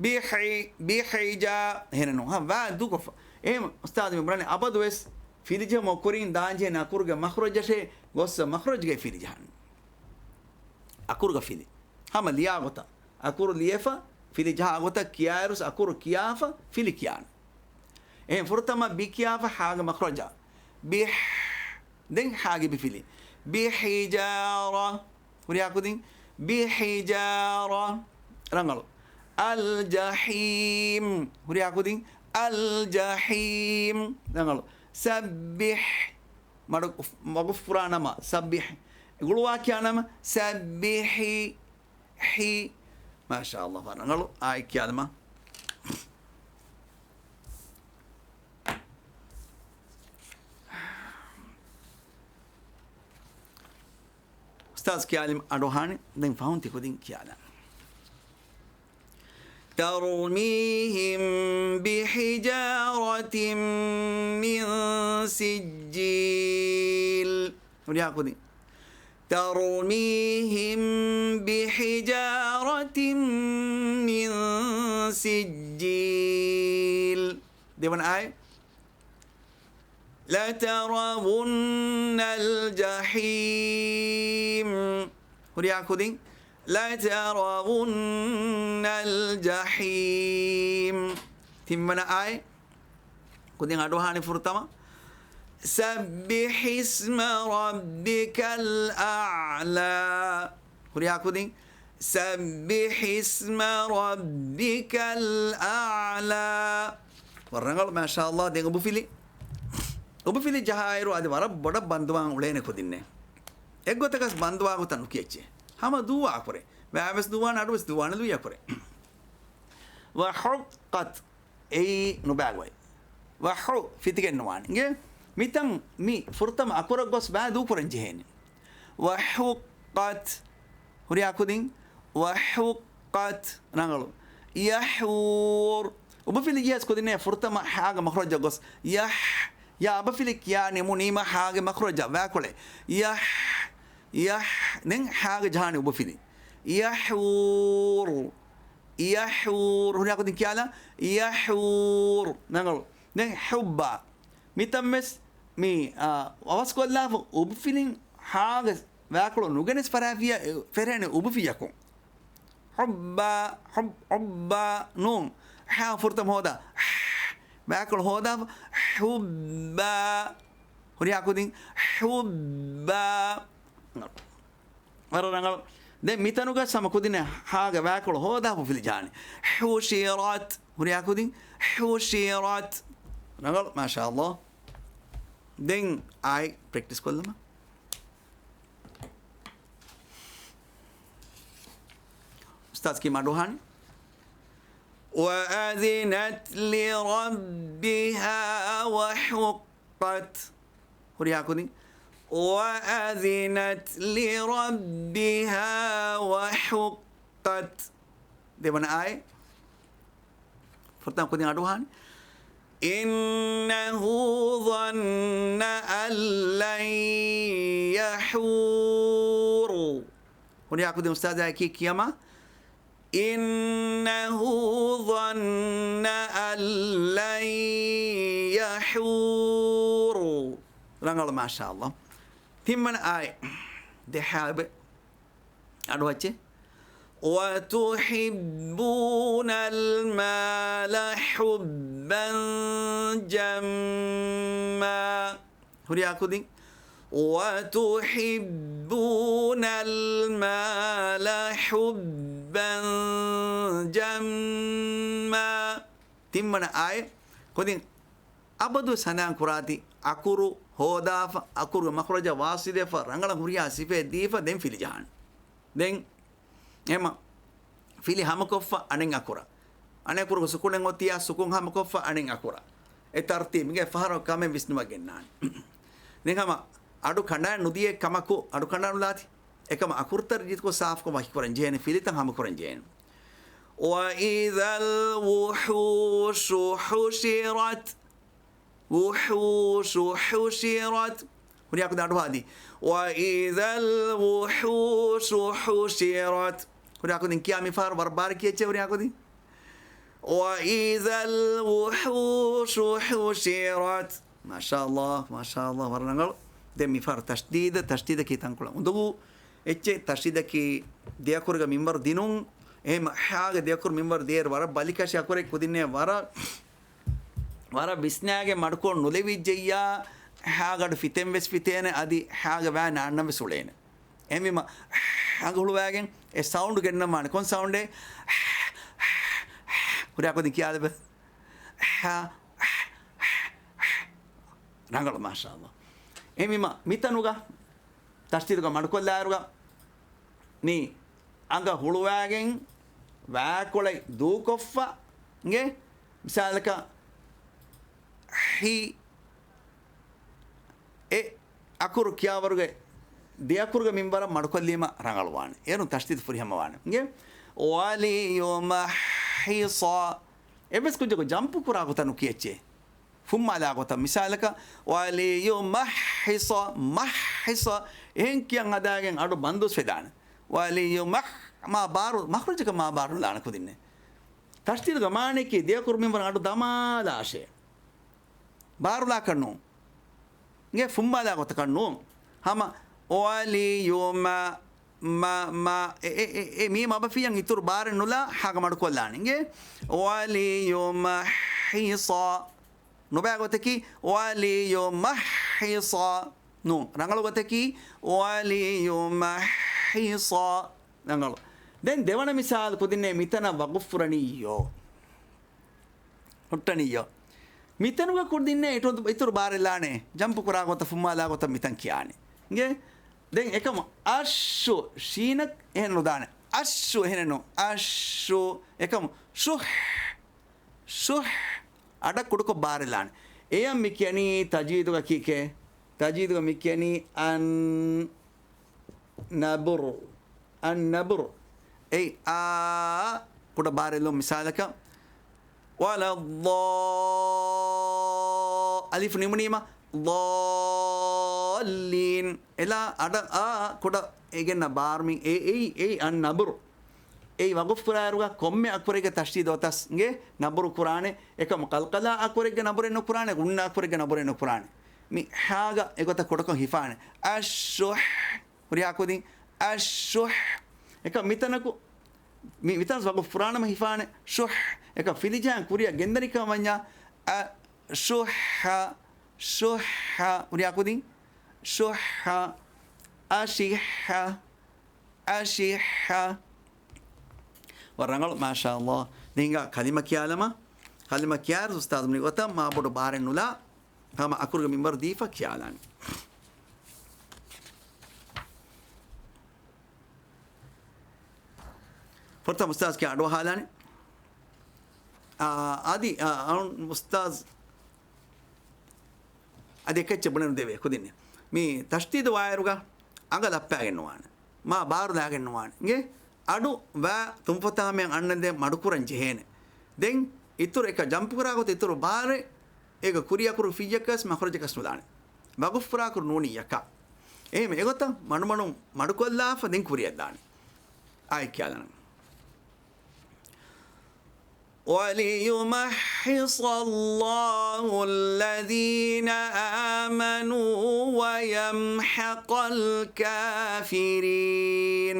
ބިހި، ބިހިޖާ ހެނެއްނު. ހަ، ވާ ދޫކޮށްފަ. އެހެން އުސްތާދު މި ބުނަނީ އަބަދުވެސް ފިލިޖެހުމުގެ ކުރިން ދާންޖެހޭނެ އަކުރުގެ މަޚްރަޖަށޭ ގޮއްސަ މަޚްރަޖުގައި ފިލިޖަހާނީ. އަކުރުގަ ފިލި. ހަމަ ލިޔާ ގޮތަށް. އަކުރު ލިޔެފަ، ފިލި ޖަހާ ގޮތަށް ކިޔާއިރުސް އަކުރު ކިޔާފަ، ފިލި ކިޔާނެ. އެހެން ފުރަތަމަ ބި ކިޔާފަ ހާގެ މަޚްރަޖަށް. ބިހް. ދެން ހާގެ ބި ފިލި. ބިހިޖާރަ. ހުރިހާ ކުދިން. ބިހިޖާރަ. ރަނގަޅު. އަލްޖަހީމް. ހުރިހާ ކުދިން. އަލްޖަހީމް. ރަނގަޅު. ސައްބިހް. މަޑު، މަގުފުރާ ނަމަ. ސައްބިހް. ގުޅުވާ ކިޔާ ނަމަ. ސައްބިހި. ހި. މާޝާﷲ، ވަރަށް ރަނގަޅު. އާއި ކިޔާލަމާ. އުސްތާޒް ކިޔާލި އަޑު އަހާނެ. ދެން ފަހުން ތި ކުދިން ކިޔާލަން. ترميهم بحجارة من سجيل. ހުރިހާ ކުދިން. ترميهم بحجارة من سجيل. ދެވަނަ އާޔަތް. لترون الجحيم. ހުރިހާ ކުދިން. لترون الجحيم. ތިންވަނަ އާޔަތް. ކުދިން އަޑުއަހާނެ ފުރަތަމަ. سبح اسم ربك الأعلى. ހުރިހާ ކުދިން. سبح اسم ربك الأعلى. ވަރަށް ރަނގަޅު، މާޝާﷲ. ދެން އުބުފިލި. އުބުފިލި ޖަހާއިރު އަދި ވަރަށް ބޮޑަށް ބަންދުވާން އުޅޭނެ ކުދިންނޭ. އެއްގޮތަކަސް ބަންދުވާ ގޮތަށް ނުކިޔައްޗޭ. ހަމަ ދޫވާ ކުރޭ. ވާވެސް ދޫވާނެ، އަޑުވެސް ދޫވާނެ، ލުއިޔާ ކުރޭ. وحقت. އެއީ ނުބާގޮތް. ވަޙު ފިތިގެން ނުވާނެ. އިނގޭ؟ މިތަން މި ފުރަތަމަ އަކުރަށް ގޮސް ބާ ދޫކުރަން ޖެހޭނެ. ވަޙުއްޤަތް. ހުރިހާ ކުދިން. ވަޙުއްޤަތް. ރަނގަޅު. ޔަޙޫރު. އުބަފިލި ޖިހާސް ކުދިންނޭ ފުރަތަމަ ހާގެ މަޚްރަޖަށް ގޮސް. ޔަޙް. ޔާ އަބަފިލި ކިޔާނީ މު ނީމަ ހާގެ މަޚްރަޖަށް ވާކޮޅެއް. ޔަޙް. ޔަޙް. ދެން ހާގެ ޖަހާނީ އުބަފިލި. ޔަޙޫރު. ޔަޙޫރު. ހުރިހާ ކުދިން ކިޔާލާ. ޔަޙޫރު. ރަނގަޅު. ދެން ޙުއްބާ. މިތަން ވެސް މި، އާ، އަވަސްކޮށްލާފަ އުބުފިލިން ހާގެ ވާކޮޅު ނުގެނެސް ފަރާފިޔަ، ފެރޭނެ އުބުފިޔަކުން. ޙުއްބާ، ޙުއް-، ޙުއްބާ، ނޫން. ހާ ފުރަތަމަ ހޯދާ. ވާކޮޅު ހޯދާފަ. ޙުއްބާ. ހުރިހާ ކުދިން. ޙުއްބާ. ވަރަށް ރަނގަޅު. ދެން މިތަނުގަ ސަމަ ކުދިން ހާގެ ވާކޮޅު ހޯދާފަ އުބުފިލި ޖަހާނެ. ޙުޝިރަތް. ހުރިހާ ކުދިން. ޙުޝިރަތް. ރަނގަޅު. މާޝާﷲ. ދެން އާއި ޕްރެކްޓިސް ކޮށްލަމާ. އުސްތާޛް ކީ މަޑުހާނި. وَأَذِنَتْ لِرَبِّهَا وَحُقَّتْ. ހުރިހާ ކުދިން. وَأَذِنَتْ لِرَبِّهَا وَحُقَّتْ. ދެވަނަ އާއެއް. ފުރަތަމަ ކުދިން އަޑުއަހާނެ. إِنَّهُ ظَنَّ أَن لَّن يَحُورَ. ހުރިހާ ކުދިން އުސްތާޛާ ކީ ކިޔަމާ. إِنَّهُ ظَنَّ أَن لَّن يَحُورَ. ރަނގަޅު، މާޝާﷲ. ތިންވަނަ އާއެއް. ދެހާބެ. އަޑުއައްޗޭ. وَتُحِبُّونَ الْمَالَ حُبًّا جَمًّا. ހުރިހާ ކުދިން. وَتُحِبُّونَ الْمَالَ حُبًّا جَمًّا. ތިންވަނަ އާއެއް. ކުދިން އަބަދު ސަނާން ކުރާތި އަކުރު ހޯދާފަ، އަކުރުގެ މަޚްރަޖަށް ވާސިލްވެފަ، ރަނގަޅަށް ހުރިހާ ސިފައެއް ދީފަ، ދެން ފިލި ޖަހާނެ. ދެން އެމަ ފިލި ހަމަކޮށްފަ އަނެއް އަކުރަށް. އަނެއް އަކުރުގެ ސުކުނެއް އޮތިޔާ، ސުކުން ހަމަކޮށްފަ އަނެއް އަކުރަށް. އެ ތަރްތީބުގެ ފަހަރަށް ކަމެއް ވިސްނުމަށް ގެންނާނެ. ދެން ހަމަ އަޑު ކަނޑާ ނުދިޔަ ކަމަކު، އަޑު ކަނޑާ ނުލާތި. އެކަމަ އަކުރުތައް ރީތިކޮށް ސާފުކޮށް ވަކިކުރަން ޖެހޭނެ، ފިލިތައް ހަމަކުރަން ޖެހޭނެ. وَإِذَا الْوُحُوشُ حُشِرَتْ. وُحُوشُ حُشِرَتْ. ހުރިހާ ކުދިން އަޑު ހާދި. وَإِذَا الْوُحُوشُ حُشِرَتْ. ހުރިހާ ކުދިން ކިޔާ މިފަހަރު ވަރަށް ބާރަށް ކިޔައްޗޭ ހުރިހާ ކުދިން. وَإِذَا الْوُحُوشُ حُشِرَتْ. މާޝާﷲ، މާޝާﷲ، ވަރަށް ރަނގަޅު. ދެން މިފަހަރު ތަޝްދީދަށް، ތަޝްދީދަކީ ތަންކޮޅެއް އުނދަގޫ އެއްޗެއް. ތަޝްދީދަކީ ދެއަކުރުގެ މިންވަރު ދިނުން. އެހެން ހާގެ ދެއަކުރު މިންވަރު ދިޔައިރު ވަރަށް ބަލިކަށި އަކުރެއް ކުދިންނޭ ވަރަށް ވަރަށް ވިސްނާގެން މަޑުކޮށް ނުލެވިއްޖެއްޔާ، ހާގަޑު ފިތެން ވެސް ފިތޭނެ، އަދި ހާގެ ވާ ނާންނަން ވެސް އުޅޭނެ. އެހެންވީމަ، އަނގަ ހުޅުވާގެން އެ ސައުންޑް ގެންނަން ވާނެ. ކޮން ސައުންޑެއް؟ ހުރިހާ ކުދިން ކިޔާލަބަ. ރަނގަޅު، މާޝާﷲ. އެހެންވީމަ، މިތަނުގަ ތަޝްދީދުގަ މަޑުކޮށްލާއިރުގަ މި އަނގަ ހުޅުވާގެން ވާކޮޅެއް ދޫކޮށްފަ އިނގޭ. މިސާލަކަށް ހި އެ އަކުރު ކިޔާވަރުގެ ދެ އަކުރުގެ މިންވަރަށް މަޑުކޮށްލީމަ ރަނގަޅުވާނެ. އޭރުން ތަޝްދީދު ފުރިހަމަވާނެ. އިނގޭ. ވަލިޔުމައްޙިޞާ. އެއްވެސް ކުއްޖަކު ޖަމްޕު ކުރާ ގޮތަށް ނުކިޔައްޗޭ. ފުއްމާލާ ގޮތަށް. މިސާލަކަށް، ވަލިޔުމައްޙިޞަ، މައްޙިޞަ. އެހެން ކިޔަން ހަދާގެން އަޑު ބަންދުވެސް ވެދާނެ. ވަލިޔުމައް، މާ ބާރު، މަޚްރަޖަކަށް މާ ބާރު ނުލާނެ ކުދިންނެއް. ތަޝްދީދުގެ މާނައަކީ ދެއަކުރު މިންވަރަށް އަޑު ދަމާލާށޭ. ބާރުލާކަށް ނޫން. އިނގޭ، ފުއްމާލާ ގޮތަކަށް ނޫން. ހަމަ ވަލިޔުމަ، މަ، މަ، އެ، އެ، އެ، އެ މީމް އަބަފިޔަން އިތުރު ބާރެއް ނުލާ ހާގަ މަޑުކޮށްލާނެ. އިނގޭ، ވަލިޔުމައްޙިޞާ. ނުބައި ގޮތަކީ، ވަލިޔުމައްޙިޞާ. ނޫން. ރަނގަޅު ގޮތަކީ، ވަލިޔުމައްޙިޞާ. ރަނގަޅު. ދެން ދެވަނަ މިސާލު ކުދިންނޭ މިތަނަށް ވަގުފު ކުރަނީ ޔޯ. ހުއްޓަނީ ޔޯ. މިތަނުގަ ކުދިންނޭ އިތު-، އިތުރު ބާރެއް ލާނެ، ޖަމްޕު ކުރާ ގޮތަށް، ފުއްމާލާ ގޮތަށް މިތަން ކިޔާނެ. އިނގޭ؟ ދެން އެކަމު އައްޝު، ޝީނަށް އެހެން ނުދާނެ. އައްޝު އެހެނެއް ނޫން. އައްޝު. އެކަމު ޝުހް. ޝުހް. އަޑަށް ކުޑަކޮށް ބާރެއް ލާނެ. އެޔަށް މި ކިޔަނީ ތަޖްވީދުގަ ކީކޭ؟ ތަޖްވީދުގަ މި ކިޔަނީ އަން ނަބުރު. އަން ނަބުރު. އެއީ އާ ކުޑަ ބާރެއްލުން މިސާލަކަށް. ވަލައްޟާ-، އަލިފު ނިމުނީމަ ޟާއްލީން. އެލާ އަޑަށް އާ ކުޑަ އެގެންނަ ބާރު މި އެ-، އެއީ، އެއީ އަން ނަބުރު. އެއީ ވަގުފު ކުރާއިރުގަ ކޮންމެ އަކުރެއްގެ ތަޝްދީދު އޮތަސް ގެ ނަބުރު ކުރާނެ. އެކަމު ޤަލްޤަލާ އަކުރެއްގެ ނަބުރެއް ނުކުރާނެ، ޣުންނަ އަކުރެއްގެ ނަބުރެއް ނުކުރާނެ. މި ހާގަ އެގޮތަށް ކުޑަކޮށް ހިފާނެ. އައްޝުޙް. ހުރިހާ ކުދިން. އައްޝުޙް. އެކަމް މިތަނަކު، މި-، މިތަނަސް ވަގުފު ފުރާނަމަ ހިފާނެ. ޝުޙް. އެކަމް ފިލިޖަހަން ކުރިއަށް ގެންދަނިކަމަށް ވަންޏާ، އަ، ޝުޙް. ޝުޙް. ހުރިހާ ކުދިން. ޝުޙް. އަޝިޙް. އަޝިޙް. ވަރަށް ރަނގަޅު، މާޝާﷲ. ދެން ހިނގާ ކަލިމަ ކިޔާލަމާ. ކަލިމަ ކިޔާއިރު އުސްތާޛު މި ގޮތަށް މާ ބޮޑު ބާރެއް ނުލާ، ހަމަ އަކުރުގެ މިންވަރު ދީފަ ކިޔާލާނެ. ފުރަތަމަ އުސްތާޛު ކިޔާ އަޑުއަހާލާނެ. އާ، އަދި، އާ، އަޅުން އުސްތާޛު އަދި އެކައްޗެއް ބުނެނުދެވޭ ކުދިންނެއް. މި ތަޝްދީދު ވާއިރުގަ އަނގަ ލައްޕާގެން ނުވާނެ. މާ ބާރު ލާގެން ނުވާނެ. އިނގޭ؟ އަޑު ވާ ތުންފަތާމެއަށް އަންނަންދެން މަޑުކުރަން ޖެހޭނެ. ދެން އިތުރު އެކަ ޖަމްޕް ކުރާ ގޮތަށް އިތުރު ބާރެއް އޭގަ ކުރިއަކުރު ފިއްޔަކަސް މަޚްރަޖަކަސް ނުލާނެ. ވަގުފު ފުރާކުރު ނޫނީ ޔަކާ. އެހެން އެގޮތަށް މަޑުމަޑުން މަޑުކޮށްލާފަ ދެން ކުރިއަށް ދާނެ. އާޔަތް ކިޔާލާނަން. وَلِيُمَحِّصَ اللَّهُ الَّذِينَ آمَنُوا وَيَمْحَقَ الْكَافِرِينَ.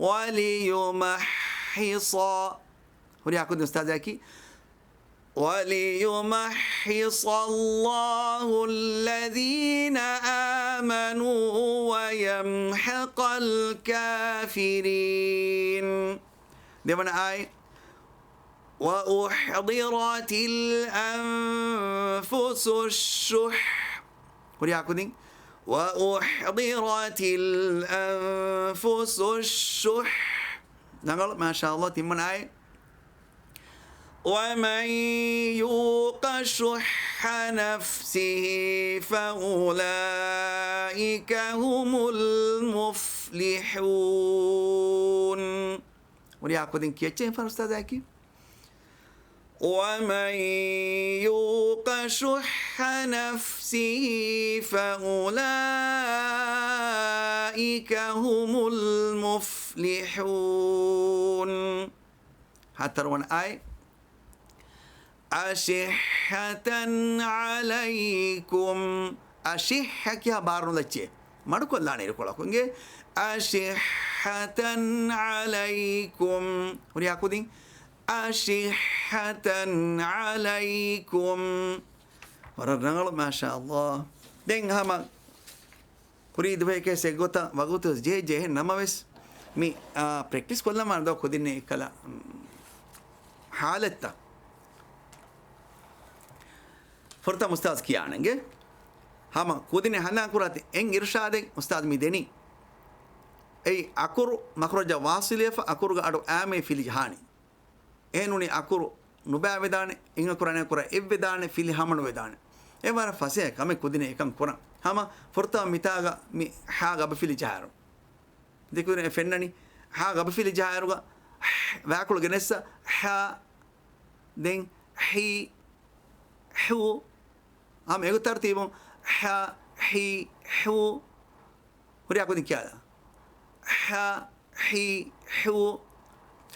وَلِيُمَحِّصَ. ހުރިހާ ކުދިން އުސްތާޛާއަކީ، وَلِيُمَحِّصَ اللَّهُ الَّذِينَ آمَنُوا وَيَمْحَقَ الْكَافِرِينَ. ދެވަނަ އާޔަތް. وَأُحْضِرَتِ الْأَنفُسُ الشُّحَّ. ހުރިހާ ކުދިން. وَأُحْضِرَتِ الْأَنفُسُ الشُّحَّ. ރަނގަޅު، މާޝާﷲ، ތިންވަނަ އާޔަތް. وَمَن يُوقَ شُحَّ نَفْسِهِ فَأُولَٰئِكَ هُمُ الْمُفْلِحُونَ. ހުރިހާ ކުދިން ކިޔައްޗޭ އެފަރުސްތާދާކީ. وَمَن يُوقَ شُحَّ نَفْسِهِ فَأُولَٰئِكَ هُمُ الْمُفْلِحُونَ. ހަތަރުވަނަ އާޔަތް. أَشِحَّةً عَلَيْكُمْ. އަޝިއްޙަ ކިޔާ ބާރު ނުލައްޗޭ. މަޑުކޮށްލާނެ އިރުކޮޅަކު. އިނގޭ؟ أَشِحَّةً عَلَيْكُمْ. ހުރިހާ ކުދިން. أَشِحَّةً عَلَيْكُمْ. ވަރަށް ރަނގަޅު، މާޝާﷲ. ދެން ހަމަ ކުރީ ދުވަހެކޭ އެއްގޮތަށް ވަގުތު ޖެހި ޖެހެން ނަމަވެސް، މި، އާ، ޕްރެކްޓިސް ކޮށްލަމާ ދޯ ކުދިންނެއް އެއްކަލަ، މް، ހާލަތްތައް. ފުރަތަމަ އުސްތާޛު ކިޔާނެ އިނގޭ. ހަމަ ކުދިންނެއް ހަނދާން ކުރާތި އެއް އިރުޝާދެއް އުސްތާޛު މި ދެނީ. އެއީ އަކުރު މަޚްރަޖަށް ވާޞިލުވެފަ އަކުރުގެ އަޑު އާމެ ފިލި ޖަހާނީ. އެހެން ނޫނީ އަކުރު ނުބައިވެދާނެ، އިން އަކުރާ އަނެއް އަކުރާ އެއްވެދާނެ، ފިލި ހަމަނުވެދާނެ. އެ ވަރަށް ފަސޭހަ ކަމެއް ކުދިންނެއް އެކަން ކުރަން. ހަމަ ފުރަތަމަ މިތާގަ މި ހާ ގަބަ ފިލި ޖަހާއިރު. ދެ ކުދިން އެ ފެންނަނީ ހާ ގަބަ ފިލި ޖަހާއިރުގަ ވާކުޅު ގެނެއްސަ ހާ، ދެން ހީ، ހޫ. ހަމަ އެގޮތަށް ތަރުތީބުން ހާ، ހީ، ހޫ. ހުރިހާ ކުދިން ކިޔާލާ. ހަ، ހި، ހު.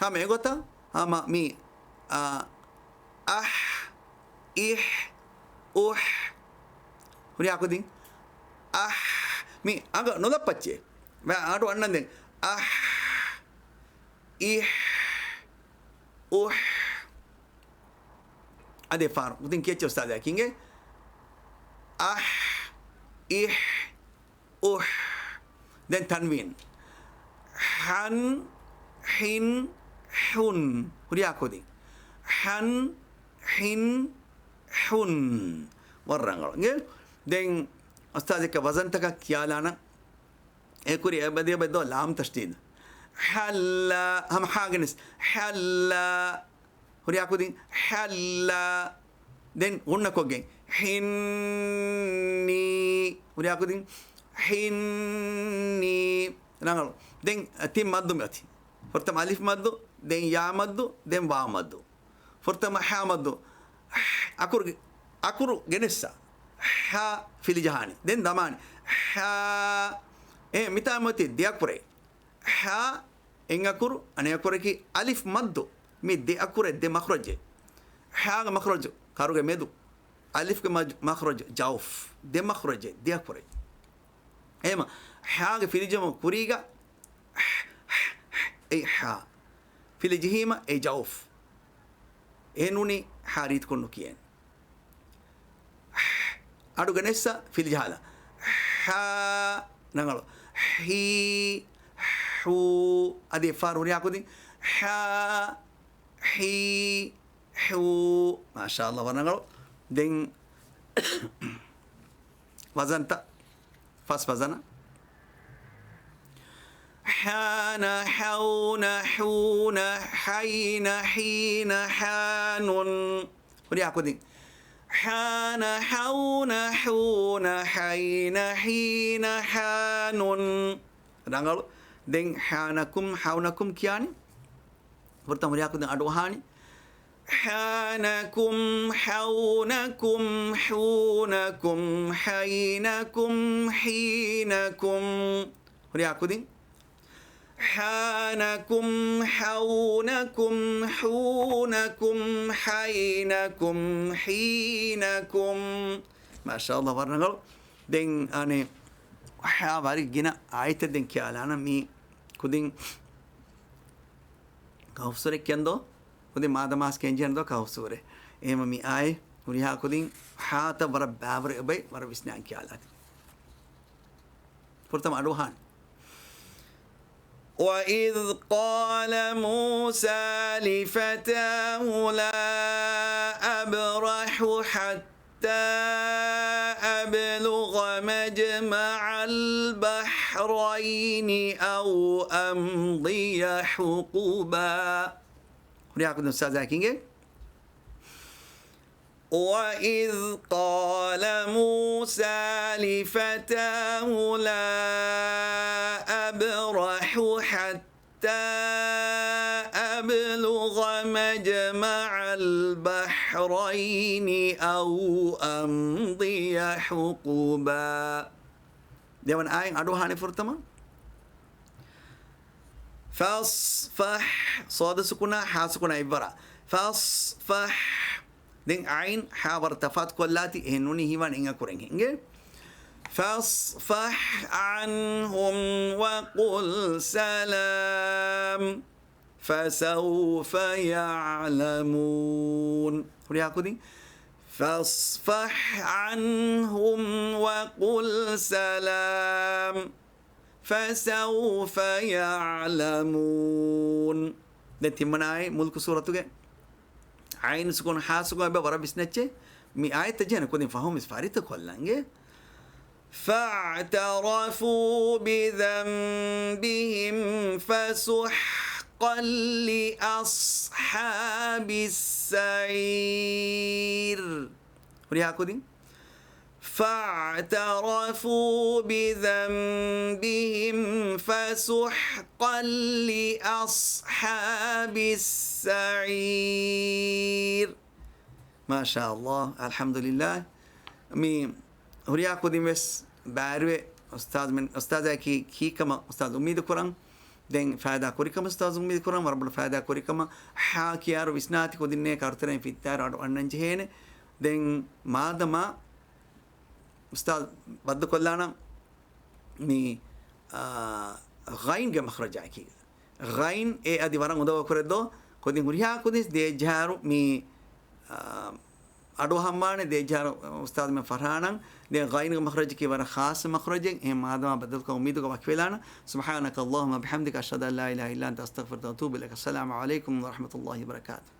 ހަމަ އެގޮތަށް، ހަމަ މި، އަ، އަހް، އިހް، އުހް. ހުރިހާ ކުދިން. އަހް، މި އަނގަ ނުލައްޕައްޗޭ. ވަ-، އަޑު އަންނަން ދެން. އަހް، އިހް، އުހް. އަދި ފާރު. ކުދިން ކިޔައްޗޭ އުސްތާޛާ ކިނގޭ. އަހް، އިހް، އުހް. ދެން ތަންވީން. ހަން، ހިން، ހުން. ހުރިހާ ކުދިން. ހަން، ހިން، ހުން. ވަރަށް ރަނގަޅު. އިނގޭ؟ ދެން އުސްތާޛެއްގެ ވަޒަންތަކަށް ކިޔާލާނަން. އެ ކުރި އެބަދިޔަ ބެއްދޯ ލާމް ތަޝްދީދު. ހައްލާ. ހަމަ ހާ ގެނެސް. ހައްލާ. ހުރިހާ ކުދިން. ހައްލާ. ދެން ޣުންނަކޮށްގެން. ހިންނީ. ހުރިހާ ކުދިން. ހިންނީ. ރަނގަޅު. ދެން ތިން މައްދު މިއޮތީ. ފުރަތަމަ އަލިފް މައްދު، ދެން ޔާ މައްދު، ދެން ވާވް މައްދު. ފުރަތަމަ ހާ މައްދު. އަކުރު، އަކުރު ގެނެއްސަ. ހާ ފިލި ޖަހާނީ. ދެން ދަމާނީ. ހާ. އެ މިތާ މިއޮތީ ދެ އަކުރެއް. ހާ އެއް އަކުރު، އަނެއް އަކުރަކީ އަލިފް މައްދު. މި ދެ އަކުރެއް ދެ މަޚްރަޖެއް. ހާގެ މަޚްރަޖު ކަރުގެ މެދު. އަލިފްގެ މަޖް-، މަޚްރަޖު ޖައުފް. ދެ މަޚްރަޖެއް، ދެ އަކުރެއް. އެހެމަ ހާގެ ފިލިޖަމު ކުރީގަ އެ ހާ ފިލި ޖެހީމަ އެ ޖައުފް. އެ ނޫނީ ހާ ރީތިކޮށް ނުކިޔޭނެ. އަޑު ގެނެއްސަ ފިލި ޖަހާލަ. ހާ. ރަނގަޅު. ހީ. ހޫ. އަދި އެއްފަހަރު ހުރިހާ ކުދިން. ހާ. ހީ. ހޫ. މާޝާﷲ ވަރަށް ރަނގަޅު. ދެން ވަޒަންތައް. ފަސް ވަޒަނަށް. ހާނަ ހައުނަ ހޫނަ ހައިނަ ހީނަ ހާނުން. ހުރިހާ ކުދިން. ހާނަ ހައުނަ ހޫނަ ހައިނަ ހީނަ ހާނުން. ރަނގަޅު. ދެން ހާނަކުމް ހައުނަކުމް ކިޔާނީ. ފުރަތަމަ ހުރިހާ ކުދިން އަޑުއަހާނީ. ހާނަކުމް ހައުނަކުމް ހޫނަކުމް ހައިނަކުމް ހީނަކުމް. ހުރިހާ ކުދިން. ހާނަކުމް ހައުނަކުމް ހޫނަކުމް ހައިނަކުމް ހީނަކުމް. މާޝާﷲ ވަރަށް ރަނގަޅު. ދެން އަނެއް ހާ ވަރި ގިނަ އާޔަތެއް ދެން ކިޔާލާނަން މި ކުދިން. ކަހުފް ސޫރަ ކިޔަންދޯ؟ ކުދިން މާދަމާސް ކެންޖެހެންދޯ ކަހުފް ސޫރަ؟ އެހެމަ މި އާޔަތް ހުރިހާ ކުދިން ހާތައް ވަރަށް ބާވަރު އެބައި ވަރަށް ވިސްނާން ކިޔާލާތި. ފުރަތަމަ އަޑުއަހާން. وَإِذْ قَالَ مُوسَىٰ لِفَتَاهُ لَا أَبْرَحُ حَتَّىٰ أَبْلُغَ مَجْمَعَ الْبَحْرَيْنِ أَوْ أَمْضِيَ حُقُبًا. ހުރިހާ ކުދިން އުސްތާޛާ ކިނގެ. وَإِذْ قَالَ مُوسَىٰ لِفَتَاهُ لَا أَبْرَحُ حَتَّىٰ أَبْلُغَ مَجْمَعَ الْبَحْرَيْنِ أَوْ أَمْضِيَ حُقُبًا. ދެވަނަ އާޔަތް އަޑުއަހާނެ ފުރަތަމަ. ފަޞްފަޙް. ޞާދު ސުކުނާ، ޙާ ސުކުނާ އެއްވަރަށް. ފަޞްފަޙް. ދެން ޢައިން ޙާ ވަރަށް ތަފާތު ކޮށްލާތި، އެހެން ނޫނީ ހީވާން އެއް އަކުރެއްހެން. އިނގޭ. فَاصْفَحْ عَنْهُمْ وَقُلْ سَلَامٌ. فَسَوْفَ يَعْلَمُونَ. ހުރިހާ ކުދިން. فَاصْفَحْ عَنْهُمْ وَقُلْ سَلَامٌ. فَسَوْفَ يَعْلَمُونَ. ދެން ތިންވަނަ އާޔަތް މުލްކު ސޫރަތުގެ ޢައިނު ސުކުން ޙާ ސުކުން އެބަ ވަރަށް ވިސްނައްޗޭ. މި އާޔަތް ޖެހޭނެ ކުދިން ފަހުމް ވެސް ފާރިތަ ކޮށްލަން. فَاعْتَرَفُوا بِذَنبِهِمْ فَسُحْقًا لِأَصْحَابِ السَّعِيرِ. ހުރިހާ ކުދިން. فَاعْتَرَفُوا بِذَنبِهِمْ فَسُحْقًا لِأَصْحَابِ السَّعِيرِ. މާޝާﷲ، އަލްޙަމްދުލިއްލާހް. މި ހުރިހާ ކުދިން ވެސް ބާރުވެ އުސްތާޛު މެން، އުސްތާޛާއަކީ ކީކަމަށް އުސްތާޛު އުއްމީދު ކުރަން. ދެން ފައިދާ ކުރިކަމަށް އުސްތާޛު އުއްމީދު ކުރަން، ވަރަށް ބޮޑަށް ފައިދާ ކުރިކަމަށް. ޙާ ކިޔާއިރު ވިސްނާތި ކުދިންނޭ ކަރުތެރެއިން ފިއްތާއިރު އަޑު އަންނަން ޖެހޭނެ. ދެން މާދަމާ އުސްތާޛު ބައްދަލުކޮށްލާނަން މި، އާ، ޣައިންގެ މަޚްރަޖާއެކީ. ޣައިން އެ އަދި ވަރަށް އުނދަގޫ ކުރެއްދޯ. ކުދިން ހުރިހާ ކުދިން ދޭއްޖަހާއިރު މި، އާ، އަޑުއަހަންވާނެ ދޭއްޖަހާއިރު އުސްތާޛު މެން ފަރްހާނަށް. ދެން ޣައިންގެ މަޚްރަޖަކީ ވަރަށް ޚާއްޞަ މަޚްރަޖެއް. އެހެން މާދަމާ ބައްދަލުކޮށް އުއްމީދުގަ ވަކިވެލާނަން. سُبْحَانَكَ اللَّهُمَّ بِحَمْدِكَ، أَشْهَدُ أَنْ لَا إِلَهَ إِلَّا أَنْتَ، أَسْتَغْفِرُكَ وَأَتُوبُ إِلَيْكَ. السَّلَامُ عَلَيْكُمْ وَرَحْمَةُ اللَّهِ وَبَرَكَاتُهُ.